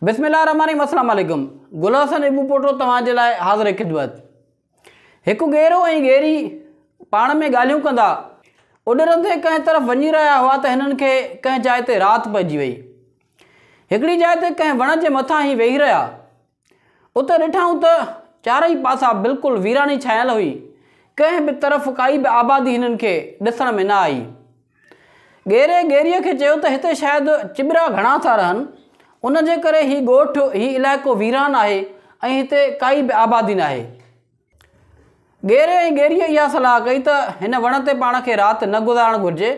بسم الله الرحمٰن الرحيم السلام عليڪم گل حسن ابو پوٽو توهان جي لاء حاضر خدمت. هڪ ڳيرو ۽ ڳيري پاڻ ۾ ڳالهيون ڪندا اڏرندي ڪنهن طرف وڃي رهيا هئا ته هنن کي ڪنهن جاء تي رات پئجي وئي. هڪڙي جاء تي ڪنهن وڻ جي مٿان هي ويهي رهيا. اتي ڏٺائون ته چارئي پاسا بلڪل ويراني ڇانيل هئي. ڪنهن به طرف ڪائي به آبادي هنن کي ڏسڻ ۾ نه آئي. ڳيري ڳيريء کي چيو ته هتي شايد چٻرا گهڻا ٿا رهن، ان جي ڪري هي ڳوٺ، هي علائقو ويران آهي ۽ هتي ڪائي به آبادي ناهي. ڳيري ۽ ڳيريء اها صلاح ڪئي ته هن وڻ تي پاڻ کي رات نه گذارڻ گهرجي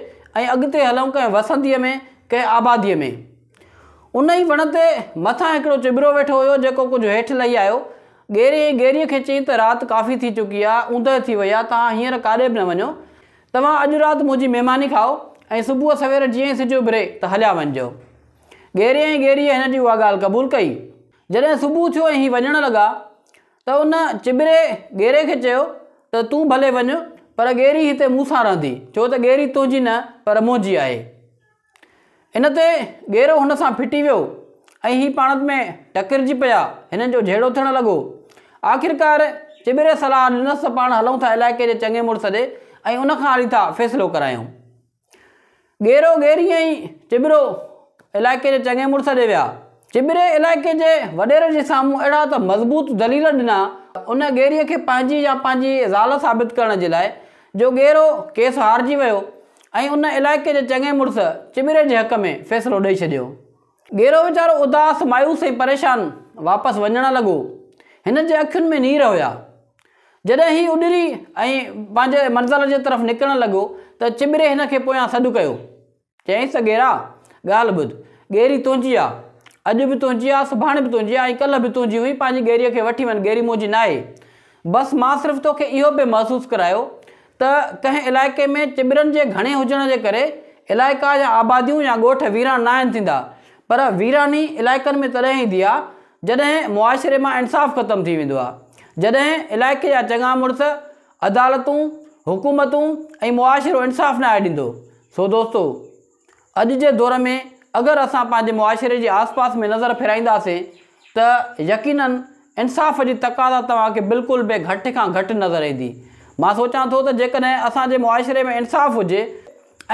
۽ اڳتي هلون ڪنهن وسنديء ۾، ڪنهن آباديء ۾. ان ئي وڻ تي مٿان هڪڙو چٻرو ويٺو هيو، جيڪو ڪجهه هيٺ لهي آيو. ڳيري ۽ ڳيريء کي چيائين ته رات ڪافي ٿي چڪي آهي، اوندهه ٿي وئي آهي، توهان هينئر ڪاڏي به نه وڃو. توهان اڄ رات منهنجي مهماني کائو ۽ صبح سوير جيئن ئي سج اڀري ته هليا وڃجو. ڳيري ۽ ڳيريء هن جي اها ڳالهه قبول ڪئي. جڏهن صبح ٿيو ۽ هي وڃڻ لڳا ته ان چٻري ڳيري کي چيو ته تون ڀلي وڃ پر ڳيري هتي مون سان رهندي ڇو ته ڳيري تنهنجي نه پر منهنجي آهي. ان تي ڳيرو هن سان ڦٽي ويو ۽ هي پاڻ ۾ ٽڪرجي پيا. هنن جو جهيڙو ٿيڻ لڳو. آخرڪار چٻري صلاح ڏنس ته پاڻ هلون ٿا علائقي جي چڱي مڙس ڏي ۽ ان کان هلي ٿا فيصلو ڪرايون. ڳيرو، ڳيري ۽ چٻرو علائقي جي چڱي مڙس ڏي ويا. چٻري علائقي جي وڏيري جي سامهون اهڙا ته مضبوط دليل ڏنا ان ڳيري کي پنهنجي يا پنهنجي زال ثابت ڪرڻ جي لاء جو ڳيرو ڪيس هارجي ويو ۽ ان علائقي جي چڱي مڙس چٻري جي حق ۾ فيصلو ڏئي ڇڏيو. ڳيرو ويچارو اداس، مايوس ۽ پريشان واپس وڃڻ لڳو. هن جي اکين ۾ نير هيا. جڏهن هي اڏري ۽ پنهنجي منزل جي طرف نڪرڻ لڳو ته چٻري هن کي پويان سڏ ڪيو. چيائينس ته ڳيرا! ڳالهه ٻڌ. ڳيري تنهنجي آ. اڄ به تنهنجي آ، سڀاڻي به تنهنجي آ ۽ ڪلهه به تنهنجي هئي، پنهنجي ڳيريء کي وٺي وڃ، ڳيري منهنجي ناهي. بس مان صرف توکي اهو پئي محسوس ڪرايو ته ڪنهن علائقي ۾ چٻرن جي گهڻي هجڻ جي ڪري علائقا يا آباديون يا ڳوٺ ويران ناهن ٿيندا پر ويراني علائقن ۾ تڏهن ايندي آ جڏهن معاشري مان انصاف ختم ٿي ويندو آ، جڏهن علائقي جا چڱا مڙس، عدالتون، حڪومتون ۽ معاشرو انصاف ناهي ڏيندو. سو دوستو! اڄ جي دور ۾ اگر اسان پنهنجي معاشري جي آس پاس ۾ نظر ڦيرائينداسين ته يقينن انصاف جي تقاضا توهان کي بلڪل به گهٽ کان گهٽ نظر ايندي. مان سوچان ٿو ته جيڪڏهن اسان جي معاشري ۾ انصاف هجي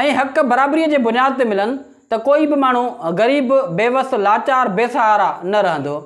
۽ حق برابري جي بنياد تي ملن ته ڪوئي به ماڻهو غريب، بيوس، لاچار، بي سهارا نه رهندو.